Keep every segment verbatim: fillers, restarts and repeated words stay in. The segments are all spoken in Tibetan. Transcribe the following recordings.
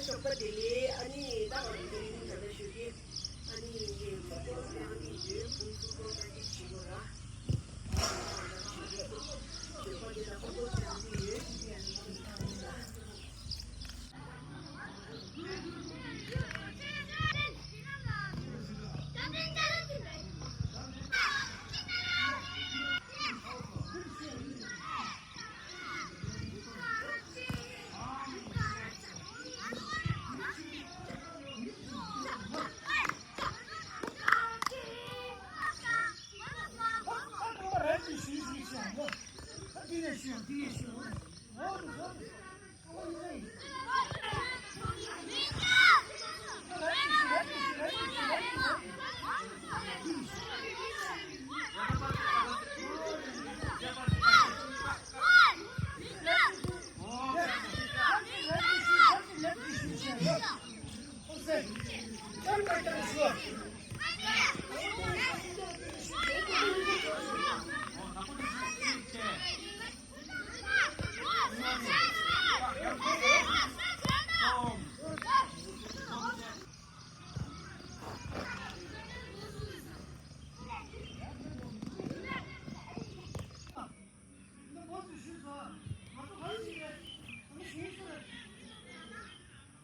ཞོགས་པ་བདེ་ལེགས། ཨ་ནི་ད་བར་དུ་ད་ལྟ་ཞུ་གི། ཨ་ནི་ཚོགས་གཙོ་བསྟན་འཛིན་ཡོད། ཁོང་ཚོགས་གཙོ་བསྟན་འཛིན་ཞུ་དགོས་ར། ཞོགས་པ་བདེ་ལེགས། ཚོགས་གཙོ་བསྟན་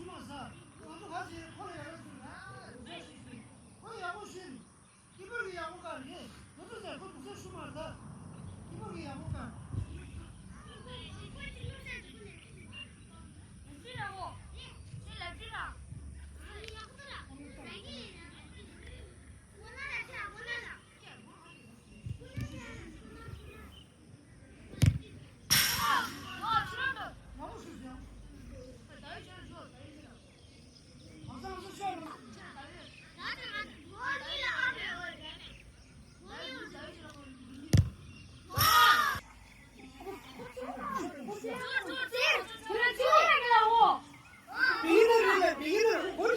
འཛིན་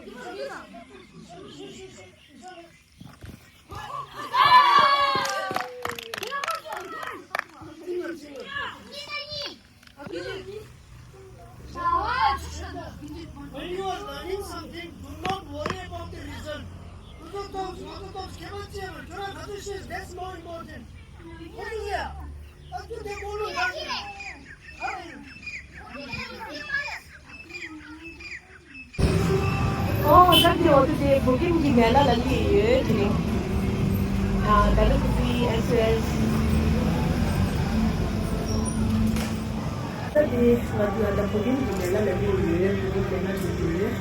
ཡོད། When you are learning something, do not worry about the result. ཁོ་ཚོ་ཐོབ། ང་ཚོ་ཐོབ། ཁྱད་པར་ཅི་ཡང་མེད། ཁྱོད་རང་ག་ཚོད་ཤེས། That's more important. ཁོ་ཚོ་ཟེར། ཨ་ཁྱོད་དེ་ཀོ་ལོ་ལ་ཨ་རེད། ཨོ། ས་དེ་འོ་དེ་དེ་བོད་ཁྱིམ་གྱི་མེ་ལ་ལ་ལི་ཡོད་དེ་རིང་། ཨ་ད་ལོ་ཀུ་པི་ཨེ་སི་ཨེ་སི། ས་དེ་ང་ཚོ་ད་ལྟ་བོད་ཁྱིམ་གྱི་མེ་ལ་ལ་ལི་ཡོད་དེ་རིང་། དེ་ན་དེ་དེ་ཡོད།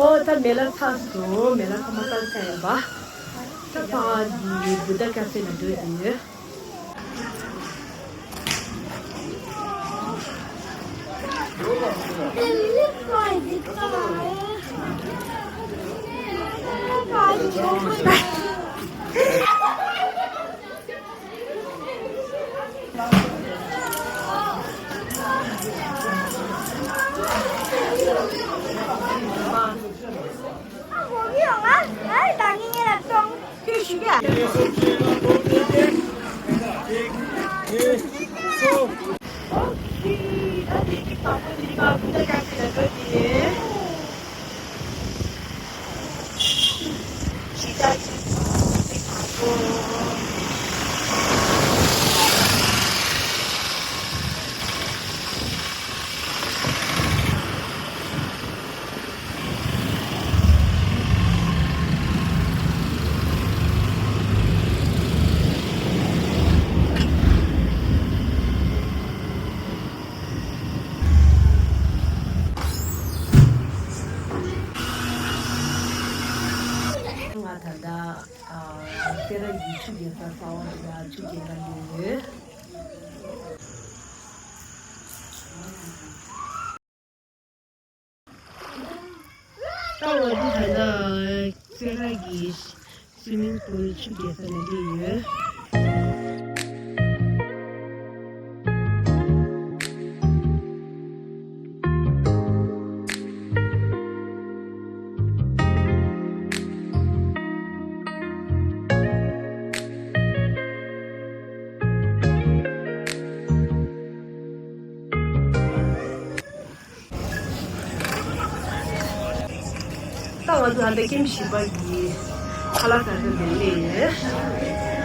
ཨོ་ད་མེ་ལ་ཚར་སོང་། མེ་ལ་ཚང་མ་བཀལ་ཚར་ཡིན་པ། ད་ཕ་གི་བུ་ད་ཀ་ཕེ་ལ་འགྲོ་ཡིན། ང་ད་ལྟ་ཨ་སེ་ར་གི་ཆུ་རྐྱལ་ས་གསར་པ་དེ་ལ་ཆུ་རྐྱལ་ག་ལ་ཡོད། ད་འོ་དེ་ད་ལྟ་སེ་ར་གི་སུའི་མིང་པུལ་ཆུ་རྐྱལ་ས་ལ་སླེབས་ཡོད། ད་ང་ཚོ་ད་ལྟ་ཀེམ་བཞི་པ་གི་ཁ་ལག་ཟ་ས་འདིར་སླེབས་ཡོད།